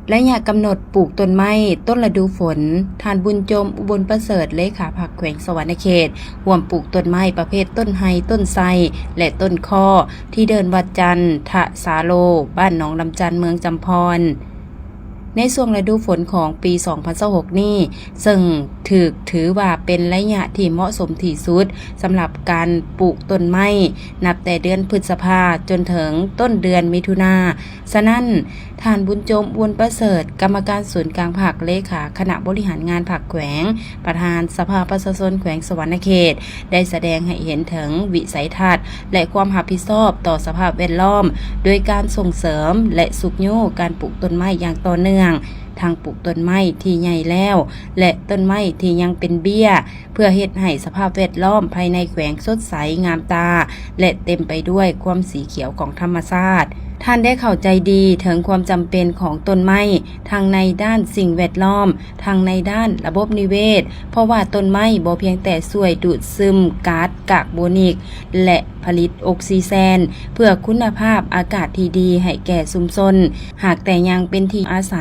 ໄລຍະກຳນົດປູກຕົ້ນໄມ້ຕົ້ນລະດູຝົນ, ທ່ານ ບຸນໂຈມ ອຸບົນປະເສີດ ເລຂາພັກແຂວງສະຫວັນນະເຂດ ຮ່ວມປູກຕົ້ນໄມ້ປະເພດຕົ້ນໄຮ, ຕົ້ນໄຊ ແລະ ຕົ້ນຄໍ່ ທີ່ເດີ່ນວັດຈັນທະສາໂລ ບ້ານໜອງລຳຈັນ ເມືອງຈຳພອນ ໃນຊ່ວງລະດູຝົນຂອງປີສອງພັນຊາວຫົກນີ້, ເຊິ່ງຖືກຖືວ່າເປັນໄລຍະທີ່ເໝາະສົມທີ່ສຸດສຳລັບການປູກຕົ້ນໄມ້ ນັບແຕ່ເດືອນພຶດສະພາຈົນເຖິງຕົ້ນເດືອນມິຖຸນາ. ສະນັ້ນ, ທ່ານ ບຸນໂຈມ ບຸນປະເສີດ ກຳມະການສູນກາງພັກ, ເລຂາຄະນະບໍລິຫານງານພັກແຂວງ, ປະທານສະພາປະຊາຊົນແຂວງສະຫວັນນະເຂດ ໄດ້ສະແດງໃຫ້ເຫັນເຖິງວິໄສທັດ ແລະ ຄວາມຮັບຜິດຊອບຕໍ່ສະພາບແວດລ້ອມ ໂດຍການສົ່ງເສີມ ແລະ ຊຸກຍູ້ການປູກຕົ້ນໄມ້ຢ່າງຕໍ່ເນື່ອງ, ທັງປູກຕົ້ນໄມ້ທີ່ໃຫຍ່ແລ້ວ ແລະ ຕົ້ນໄມ້ທີ່ຍັງເປັນເບ້ຍ, ເພື່ອເຮັດໃຫ້ສະພາບແວດລ້ອມພາຍໃນແຂວງສົດໃສງາມຕາ ແລະ ເຕັມໄປດ້ວຍຄວາມສີຂຽວຂອງທຳມະຊາດ. ທ່ານໄດ້ເຂົ້າໃຈດີເຖິງຄວາມຈຳເປັນຂອງຕົ້ນໄມ້ ທັງໃນດ້ານສິ່ງແວດລ້ອມ, ທັງໃນດ້ານລະບົບນິເວດ, ເພາະວ່າຕົ້ນໄມ້ບໍ່ພຽງແຕ່ຊ່ວຍດູດຊຶມກາດກາກໂບນິກ ແລະ ຜະລິດອົກຊີເຈນ ເພື່ອຄຸນນະພາບອາກາດທີ່ດີໃຫ້ແກ່ຊຸມຊົນ, ຫາກແຕ່ຍັງເປັນທີ່ອາໄສ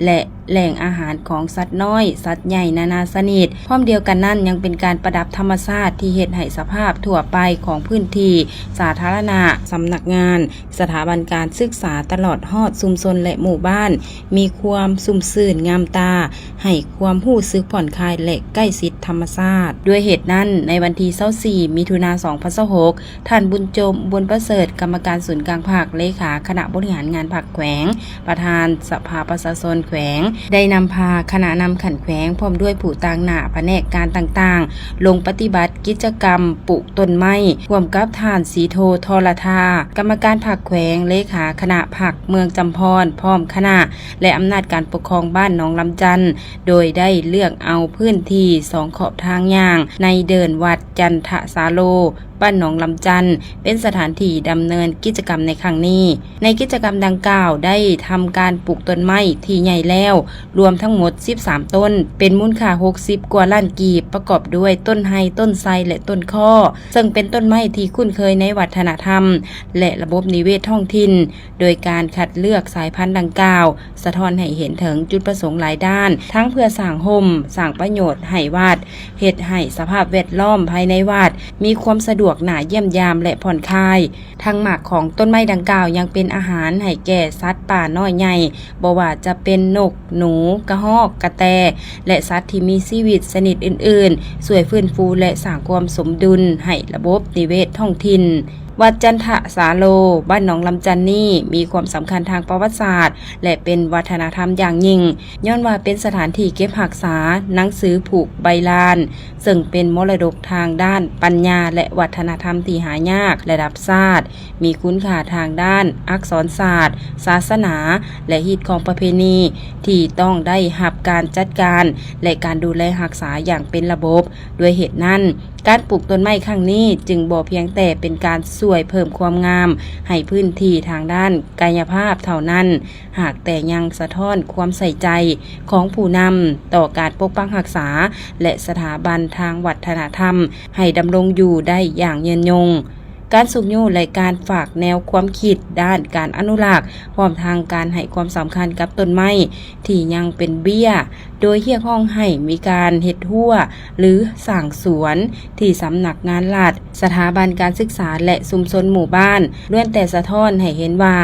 ແລະ ແຫຼ່ງອາຫານຂອງສັດນ້ອຍ, ສັດໃຫຍ່ນານາຊະນິດ. ພ້ອມດຽວກັນນັ້ນ, ຍັງເປັນການປະດັບທຳມະຊາດທີ່ເຮັດໃຫ້ສະພາບທົ່ວໄປຂອງພື້ນທີ່ສາທາລະນະ, ສຳນັກງານ, ສະຖາບັນການສຶກສາ ຕະຫຼອດຮອດຊຸມຊົນ ແລະ ໝູ່ບ້ານ ມີຄວາມຊຸ່ມຊື່ນງາມຕາ, ໃຫ້ຄວາມຮູ້ສຶກຜ່ອນຄາຍ ແລະ ໃກ້ຊິດທຳມະຊາດ. ດ້ວຍເຫດນັ້ນ, ໃນວັນທີຊາວສີ່ ມິຖຸນາ ສອງພັນຊາວຫົກ, ທ່ານ ບຸນໂຈມ ບຸນປະເສີດ ກຳມະການສູນກາງພັກ, ເລຂາຄະນະບໍລິຫານງານພັກແຂວງ, ປະທານສະພາປະຊາຊົນແຂວງ ໄດ້ນຳພາຄະນະນຳຂັ້ນແຂວງ ພ້ອມດ້ວຍຜູ້ຕາງໜ້າພະແນກການຕ່າງໆ ລົງປະຕິບັດກິດຈະກຳປູກຕົ້ນໄມ້ ຮ່ວມກັບທ່ານ ສີໂທ ທໍລະທາ ກຳມະການພັກແຂວງ, ເລຂາຄະນະພັກເມືອງຈຳພອນ ພ້ອມຄະນະ ແລະ ອຳນາດການປົກຄອງບ້ານໜອງລຳຈັນ, ໂດຍໄດ້ເລືອກເອົາພື້ນທີ່ສອງຂອບທາງຍ່າງໃນເດີ່ນວັດຈັນທະສາໂລ ບ້ານໜອງລຳຈັນ ເປັນສະຖານທີ່ດຳເນີນກິດຈະກຳໃນຄັ້ງນີ້. ໃນກິດຈະກຳດັ່ງກ່າວໄດ້ທຳການປູກຕົ້ນໄມ້ທີ່ໃຫຍ່ແລ້ວ ລວມທັງໝົດສິບສາມຕົ້ນ ເປັນມູນຄ່າຫົກສິບກວ່າລ້ານກີບ, ປະກອບດ້ວຍຕົ້ນໄຮ, ຕົ້ນໄຊ ແລະ ຕົ້ນຄໍ່, ເຊິ່ງເປັນຕົ້ນໄມ້ທີ່ຄຸ້ນເຄີຍໃນວັດທະນະທຳ ແລະ ລະບົບນິເວດທ້ອງຖິ່ນ. ໂດຍການຄັດເລືອກສາຍພັນດັ່ງກ່າວ ສະທ້ອນໃຫ້ເຫັນເຖິງຈຸດປະສົງຫຼາຍດ້ານ, ທັງເພື່ອສ້າງຮົ່ມ, ສ້າງປະໂຫຍດໃຫ້ວັດ, ເຮັດໃຫ້ສະພາບແວດລ້ອມພາຍໃນວັດມີຄວາມສະດວກໜ້າຢ້ຽມຢາມ ແລະ ຜ່ອນຄາຍ. ທັງໝາກຂອງຕົ້ນໄມ້ດັ່ງກ່າວຍັງເປັນອາຫານໃຫ້ແກ່ສັດປ່ານ້ອຍໃຫຍ່, ບໍ່ວ່າຈະເປັນນົກ, ໜູ, ກະຮອກ, ກະແຕ ແລະ ສັດທີ່ມີຊີວິດຊະນິດອື່ນໆ, ຊ່ວຍຟື້ນຟູ ແລະ ສ້າງຄວາມສົມດຸນໃຫ້ລະບົບນິເວດທ້ອງຖິ່ນ. ວັດຈັນທະສາໂລ ບ້ານໜອງລຳຈັນນີ້ ມີຄວາມສຳຄັນທາງປະຫວັດສາດ ແລະ ເປັນວັດທະນະທຳຢ່າງຍິ່ງ, ຍ້ອນວ່າເປັນສະຖານທີ່ເກັບຮັກສາໜັງສືຜູກໃບລານ, ເຊິ່ງເປັນມໍລະດົກທາງດ້ານປັນຍາ ແລະ ວັດທະນະທຳທີ່ຫາຍາກລະດັບຊາດ, ມີຄຸນຄ່າທາງດ້ານອັກສອນສາດ, ສາສະໜາ ແລະ ຮີດຄອງປະເພນີ ທີ່ຕ້ອງໄດ້ຮັບການຈັດການ ແລະ ການດູແລຮັກສາຢ່າງເປັນລະບົບ. ດ້ວຍເຫດນັ້ນ, ການປູກຕົ້ນໄມ້ຄັ້ງນີ້ຈຶ່ງບໍ່ພຽງແຕ່ເປັນການຊ່ວຍເພີ່ມຄວາມງາມໃຫ້ພື້ນທີ່ທາງດ້ານກາຍະພາບເທົ່ານັ້ນ, ຫາກແຕ່ຍັງສະທ້ອນຄວາມໃສ່ໃຈຂອງຜູ້ນຳຕໍ່ການປົກປັກຮັກສາ ແລະ ສະຖາບັນທາງວັດທະນະທຳໃຫ້ດຳລົງຢູ່ໄດ້ຢ່າງຍືນຍົງ. ການຊຸກຍູ້ ແລະ ການຝາກແນວຄວາມຄິດດ້ານການອະນຸລັກ, ພ້ອມທັງການໃຫ້ຄວາມສຳຄັນກັບຕົ້ນໄມ້ທີ່ຍັງເປັນເບ້ຍ, ໂດຍຮຽກຮ້ອງໃຫ້ມີການເຮັດຮົ້ວ ຫຼື ສ້າງສວນ ທີ່ສຳນັກງານລັດ, ສະຖາບັນການສຶກສາ ແລະ ຊຸມຊົນໝູ່ບ້ານ ລ້ວນແຕ່ສະທ້ອນໃຫ້ເຫັນວ່າ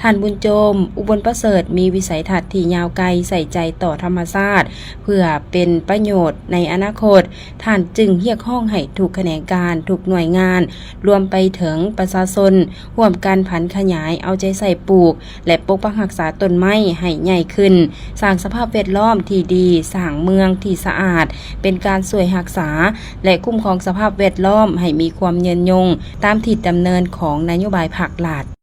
ທ່ານ ບຸນໂຈມ ອຸບົນປະເສີດ ມີວິໄສທັດທີ່ຍາວໄກ, ໃສ່ໃຈຕໍ່ທຳມະຊາດ ເພື່ອເປັນປະໂຫຍດໃນອະນາຄົດ. ທ່ານຈຶ່ງຮຽກຮ້ອງໃຫ້ທຸກຂະແໜງການ, ທຸກໜ່ວຍງານ, ລວມໄປເຖິງປະຊາຊົນ ຮ່ວມກັນຜັນຂະຫຍາຍເອົາໃຈໃສ່ປູກ ແລະ ປົກປັກຮັກສາຕົ້ນໄມ້ໃຫ້ໃຫຍ່ຂຶ້ນ, ສ້າງສະພາບແວດລ້ອມທີ່ດີ, ສ້າງເມືອງທີ່ສະອາດ, ເປັນການຊ່ວຍຮັກສາ ແລະ ຄຸ້ມຄອງສະພາບແວດລ້ອມໃຫ້ມີຄວາມຍືນຍົງ ຕາມທິດດຳເນີນຂອງນະໂຍບາຍພັກລັດ.